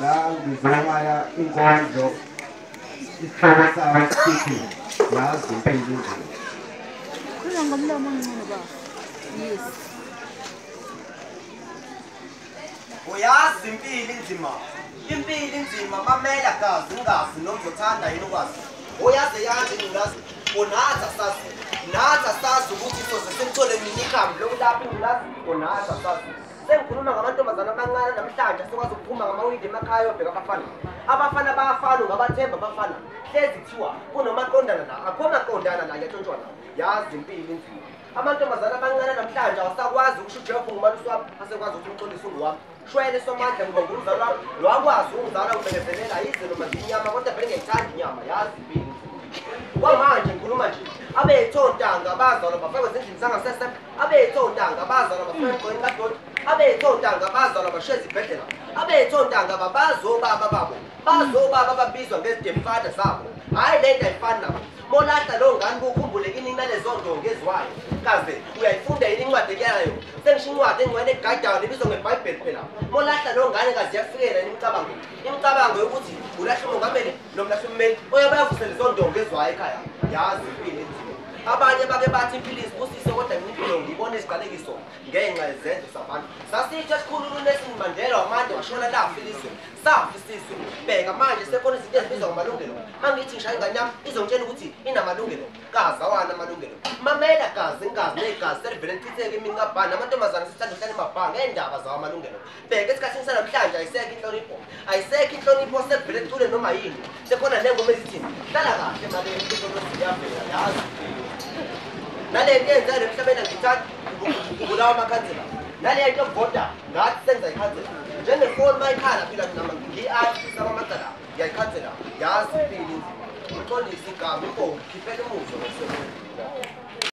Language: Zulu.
La ngizomaya inkondlo isihloko sayo sithi yazi impilo inzima. Khuluma ngomlomo omncane baba. Yes. Uyazi impilo inzima. Impilo inzima mamela gazi ungazi noma uzothanda yini ukwazi. Uyazi yazi ungazi unathi asazi. Nathi asazi ukuthi soze simthole nini ikhambi lokulapha ingculazi unathi asazi. Sengikhuluma ngamantombazana amancane namhlanje asekwazi ukuphuma ngamawindi emakhaya obheka abafana. Abafana bayafana ungabathemba abafana. Hlezi kuthiwa kunomaqondana la, akho maqondana la ngiyatshontshwa la. Yazi impilo inzima. Amantombazana amancane namhlanje awasakwazi ukusho uJehova ngumalusi wami, asekwazi ukuthi umxolisi ungowami. Shwele somandla ngoba ngumzali wami, lwakwazi ukuzala ubekezelela yize noma nginyama kodwa vele ngiyayithanda inyama. Yazi impilo inzima. Kwamanje ngikhuluma nje abethontanga bazalwa bafakwe ezindlini zangasese, abethontanga bazalwa bafakwe emgqonyeni kadoti, abethontanga bazalwa bashiye ezibhedlela, abethontanga babazobaba babo, bazobaba babizwa ngezidemfada zabo. Hhayi le nto ayifani nabo. Molahla leyo ngane kukhumbule kini nalezo ndonga ezwayo. Kaze uyayifunda yini incwadi ekuyayo? Sengisho incwadi engcwele eguidayo nebizwa ngeBhayibheli phela. Molahla leyo ngane kaze iyakufikela yini imicabango? Imicabango yokuthi ulahla umongameli nomlahla ummeli oyabe bayavuse lezo ndonga ezwayo ekhaya. Yazi impilo inzima. Abanye bake bathi impilo isibusiso kodwa mina impilo ngiyibona iziqalekiso ngenxa yezenzo zabantu. Sasitsho esikhulu uNelson Mandela wamande washona lafa ilizwe. Safa isizwe. Bheka manje sekhona izinto ezibizwa ngamalungelo. Mangithi ngishaya ingane yami izongitshela ukuthi inamalungelo. Kazi awana amalungelo. Mamela gazi ingazi negazi selivele lichitheke imini kabhani. Amantombazane sithanda ukuhlala emabhange ngendaba zawo amalungelo. Bheka esikhathini sanamhlanje ayisekho inhlonipho. Ayisekho inhlonipho sekuvele kucule noma yini. Sekhona nengoma ezithi hlala kahle malini inhlonipho siyavela yazi. Nale nto eyenzeka emhlabeni angiyithandi kubulawa amakhansela. Nale nto yokuvota ngathi senza ikhansela. Njengefoni uma ikhala phela mina ngiyi-artist amamacala ngiyayikhansela. Yazi impilo inzima. Uxolise igama inkomo khiphela umuzwa ngokusebenza.